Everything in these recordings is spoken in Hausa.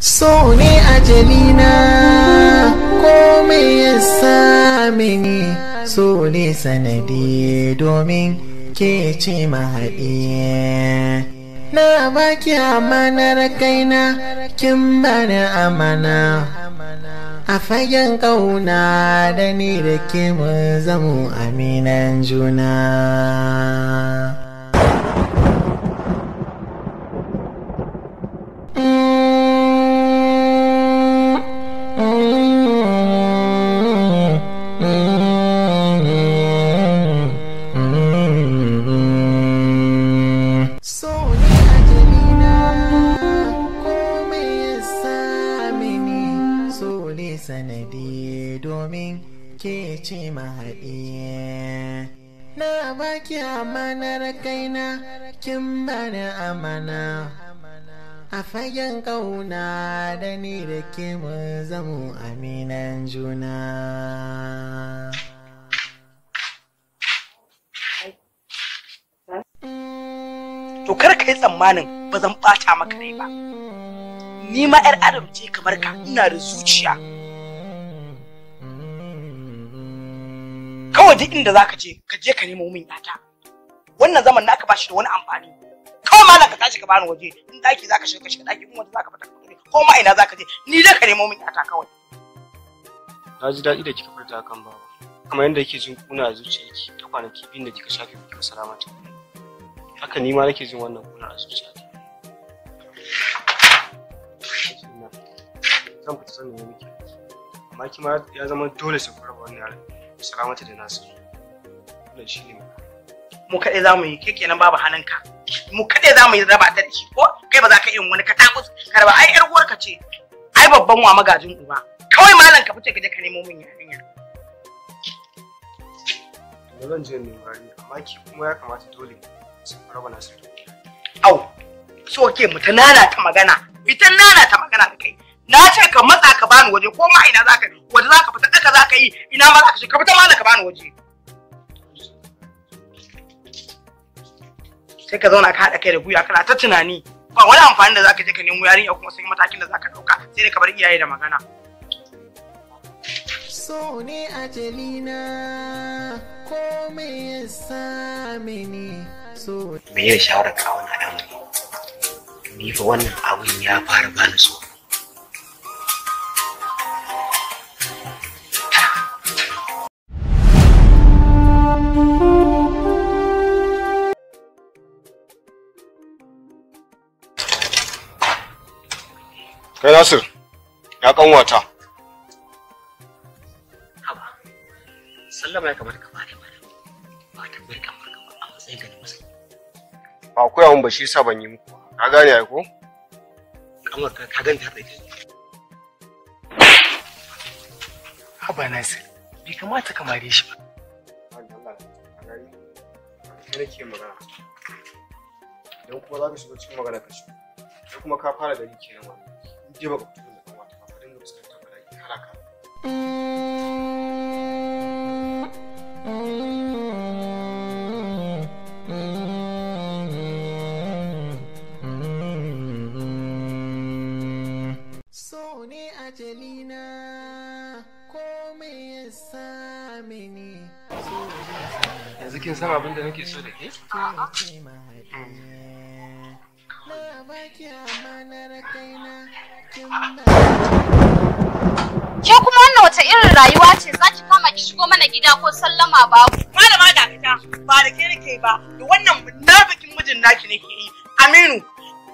So ne ajalina, komai ya same ni, so ne sanadi domin ke ce mahaɗi. Na baki amanar kaina, kin bani amana. A fagen ƙauna da ni da ke mun zamo aminan juna. So ne ajalina, komai ya same ni, so ne sanadi domin ke ce mahaɗi. Na baki amanar kaina, kin bani amana. A fagen ƙauna da ni da ke mun zamo aminan juna. To kar ka yi tsammanin ba zan ɓata maka rai ba. Ni ma 'yar adam ce kamar ka, ina da zuciya. Kawai duk inda zaka je, ka je ka nemo min yata. Wannan zaman naka ba shi da wani amfani. Kawai malam ka tashi ka bani waje, in daki zaka shiga ka shiga daki, in wata zaka fita ka fita, ko ma ina zaka je, ni dai ka nemo min yata kawai. Na ji daɗi da kika furta hakan baba. Kamar yadda kike jin kuna a zuciyarki ta kwanaki biyun da kika shafe kika salamata. Haka ni ma nake jin wannan kuna a zuciyata. Zan fita zan nemi miki aiki. Amma kima ya zama dole sai ku raba wannan yaron salamata da Nasir. Wannan shi ne. Mu kaɗai za mu yi, kai kenan babu hannunka. Mu kaɗai za mu yi raba ta da shi ko kai ba za ka yin wani katakus ka raba, ai ƴar uwarka ce. Ai babban wa magajin uba. Kawai malam ka fice ka je ka nemo min yarinya. Da zan je nemi yarinya, amma ki kuma ya kamata dole sai ku raba Nasir da ku. Au, so ke mu ta nanata magana, ita nanata magana da kai. Na ce ka matsa ka bani waje, ko ma ina zaka waje zaka fita daka zaka yi, ina ma zaka shiga, ka fita malam ka bani waje. Sai ka zauna ka haɗa kai da guya kana ta tunani. Ba wani amfani da zaka je ka nemo yarinya kuma sai matakin da zaka ɗauka, sai dai ka bar iyaye da magana. So ne ajalina, komai ya same ni, so Me ya shawarar ka wannan al'amari? Ni fa wannan abun ya fara bani tsoro. Kai Nasir, ya kanwata. Haba, sallama ya kamata ka fara mana. Ba tambayar kamar ka ba a matsayin ka na musulmi. Ba koya mun ba shi yasa ban yi muku ba. Ka gane ai ko? Kamar ka ka ganta da ita. Haba Nasir, bai kamata ka mare shi ba. Allah, ka gane? Kai nake magana. Idan kuma za ka shiga cikin magana ka shigo. Kai kuma ka fara gari kenan wannan. In dai baka fito da kanwata ba, ka dinga fuskantar bala'i kala kala. So ne ajalina, komai ya same ni, so ne Yanzu kin san abin da nake so da ke? ce mahaɗi. Na baki amanar kaina, kin bani. Ke kuma wannan wace irin rayuwa ce za ki kama ki shigo mana gida ko sallama babu? Malama dakata, ba da ke nake ba, da wannan munafikin mijin naki nake yi. Aminu,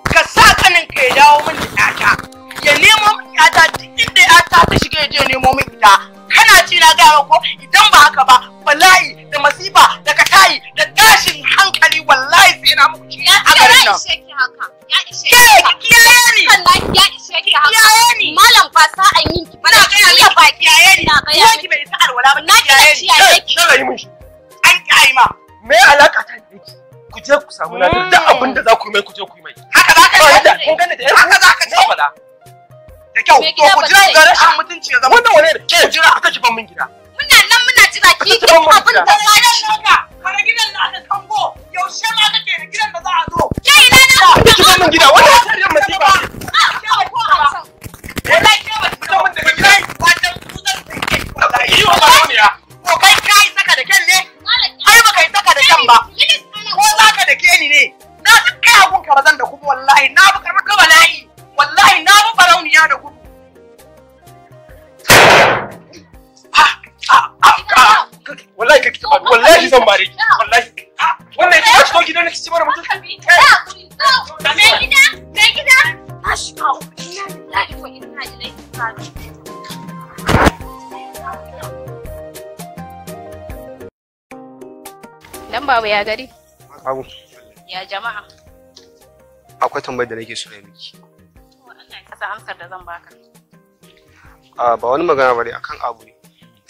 ka sa kanin ka ya dawo min da ƴata. Ya nemo min ƴata duk inda ƴata ta shiga ya je ya nemo min ita. Kana ci na gaya maka ko idan ba haka ba, bala'i da masifa da katayi da tashin hankali wallahi sai na muku ci Ya a garin ya nan. ishe ki haka. Ya ishe Ke ki haka. ki kiyaye ni. Kan naki ya ishe ki haka. Kiyaye ni. Malam ba sa'an yin ki Ina gaya Iya miki baki. kiyaye ni. Ina gaya Uwanki bai isa alwala ba. Na kiyaye ni. kiyaye ki. Kar a yi min shi. An kiyaye ma. Me alaka ta da ki? Ku je ku samu Nasir duk abin da za ku yi mai ku je ku yi mai. Haka za ka Ba ni yi. da kun gane da yar Haka za ka na ce. faɗa. Da kyau. Mai To gida ku ba jira zai ga yi. rashin mutunci ya zama. Wannan wane ne? Ke jira aka ki ban min gida. Muna nan muna jira ki Ka duk ci ban abin da gida. za ki. Naka, kare gidan naka kango. Yaushe ma kake da gidan da za a zo? Ke ina na Ki ban min gida. Wannan wata irin masifa ce. ko a can. Wallahi zan bare ki. Wallahi. Wannan ki shigo gidan ki ci mana mutum. Mai gida, mai gida. Na shiga uku. Inna lillahi wa inna ilaihi raji'un. Dan baba ya gari? Abu. Ya jama'a. Akwai tambayar da nake so na miki. Allah ya sa amsar da zan baka. A ba wani magana bane akan abu ne.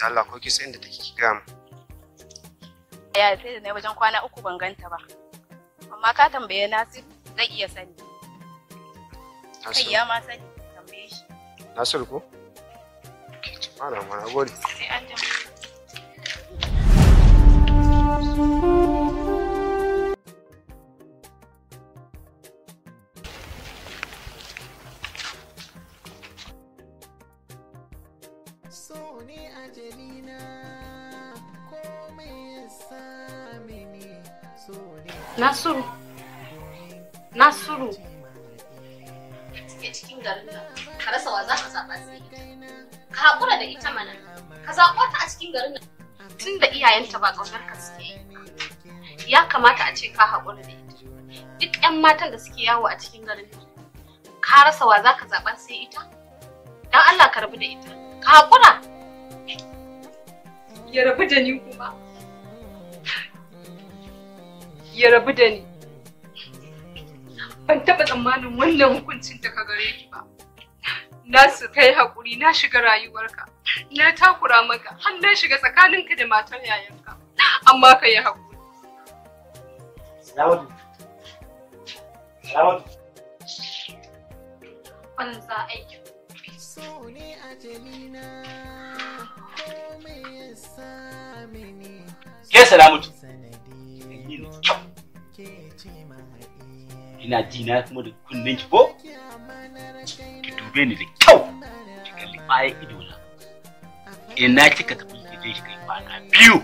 Da Allah ko ki san inda take ki ga mu. Ya sai da na wajen kwana 3 ban ganta ba. Amma ka tambaye Nasir zai iya sani. Kai ya ma sani tambaye shi. Nasir ko? Ki ci fara ma gode. Sai an jima. So ne ajalina komai ya same ni so ne. Nasiru, Nasiru, Suke cikin garin nan, ka rasa wa za ka zaɓa sai ita. Ka haƙura da ita mana, ka zaɓo ta a cikin garin nan. Tun da iyayenta ba ƙaunar ka suke yi, ya kamata a ce ka haƙura da ita. Duk 'yan matan da suke yawo a cikin garin nan, ka rasa wa za ka zaɓa sai ita? Don Allah ka rabu da ita. Ka haƙura. Ya rabu da ni kuma. Ya rabu da ni. Ban taɓa tsammanin wannan hukuncin daga gare ki ba. Nasu kai haƙuri na shiga rayuwarka. Na takura maka har na shiga tsakaninka da matar yayanka. Amma ka yi haƙuri. Salamatu. Salamatu. Banza aiki. So ne ajalina komai ya same ni. Ke Salamatu. Ina ji na kuma da kunnen ki ko? Ki dube ni da kyau. Ki kalli bayan ido na. Ina kika tafi ki je ki kai kwana 2.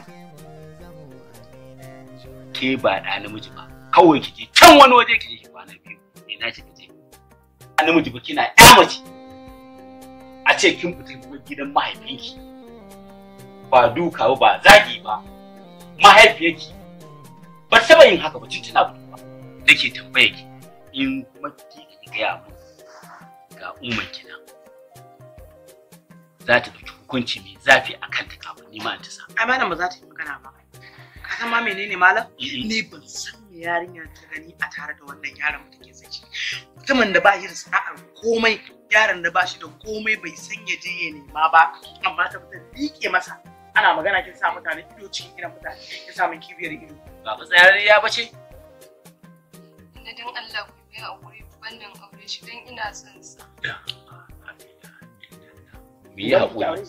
Ke ba da namiji ba. Kawai ki je can wani waje ki je ki kwana 2. Ina kika je? Namiji ba kina ƴa mace. A ce kin fita gidan mahaifinki. Ba duka ba ba zagi ba. Mahaifiyarki ba ta taɓa yin haka ba tun tana budurwa. Nake tambaye ki in kuma ki gaya mun ga umman ki nan. Za ta ɗauki hukunci mai zafi a kanta kafin ni ma in ta sa. Ai malam ba za ta yi magana ba. Ka san ma menene malam? Ni ban san me yarinya ta gani a tare da wannan yaron ba take son shi. Mutumin da ba shi da sana'ar komai, yaron da ba shi da komai bai san ya je ya nema ba, amma ta fita liƙe masa. Ana magana kin sa mutane ido cikin gidan mutane, kin sa min kibiyar ido. Ba fitsararriya ba ce? Na dan Allah ku yi haƙuri ku bannin aure shi dan ina son sa. Me ya haƙuri?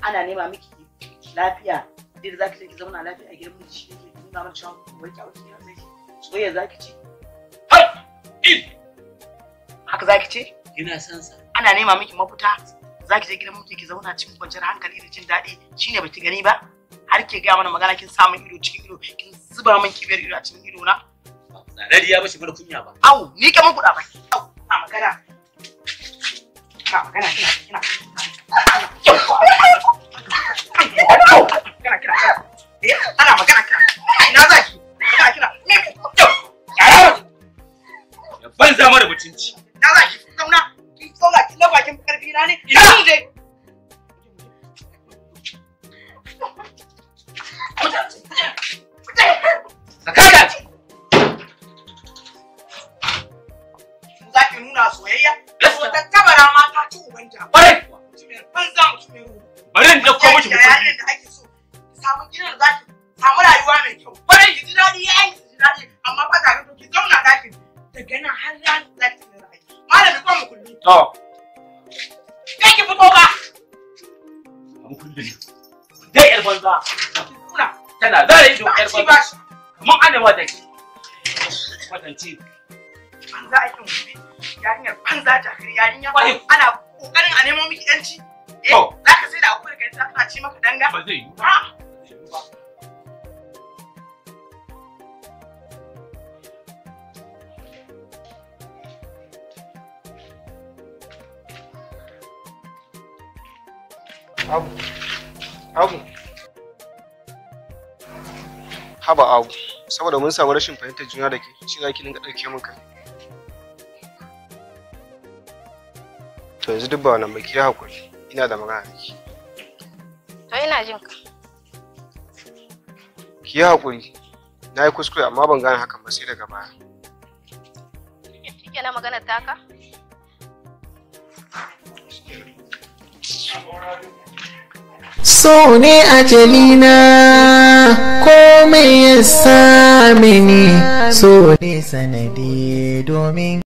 Ana nema miki lafiya, dai za ki je ki zauna lafiya a gidan miji shi yake nuna mana cewa wai ki aure ki sai shi. Soyayya za ki ci? Haka za ki ce? Ina son sa. Ana nema miki mafita, za ki je gidan miji ki zauna cikin kwanciyar hankali da jin daɗi shine baki gani ba? Har ke gaya mana magana kin sa min ido cikin ido, kin zuba min kibiyar ido a cikin ido na. Tsararriya ba shi mara kunya ba. Au, ni kaman kuɗa baki. Au, na magana. Na magana kina kina. Kina kina. Eh, ana magana kina. Ina zaki? Kina kina. Ya banza mara mutunci. Ina zaki? Zauna. Kin zauna kin lafa kin karfi na ne. Ina mu je. Sakata. Za ki nuna soyayya? Wata tabara ma ta ci ubanta. Kwarai kuwa. Mutumiyar banza mutumiyar ruwa. Bari in ɗauko miki mutum. Yayin da ake so. Samu gidan da zaki samu rayuwa mai kyau. Kwarai ki ji daɗi yayin ki ji daɗi amma ba tare da ki zauna ɗakin daga nan har ran za ki tafi ra'ayi. Malami kwan mu kulli. To. Kai ki fito ba. Mu kulli. Dai yar banza. Nuna. Tana zara ido yar Ba banza. Kamar ana wa da ki. Kwatance. Banza aikin gobe. Yarinyar banza jakar yarinya. Ana kokarin a nemo miki yanci. Eh, za ka sai da akwai kai ta ana ci maka danga. Ba zai yiwu ba. Abu. Abu. Haba abu, saboda mun samu rashin fahimtar juna da ke, shi za ki dinga ɗauke min kai. To yanzu duk ba wannan ba, ki yi haƙuri, ina da magana da ke. To ina jin ka. Ki yi haƙuri, na yi kuskure amma ban gane hakan ba sai daga baya. Shikenan maganar taka? So ne ajalina, komai ya same ni, so ne sanadi domin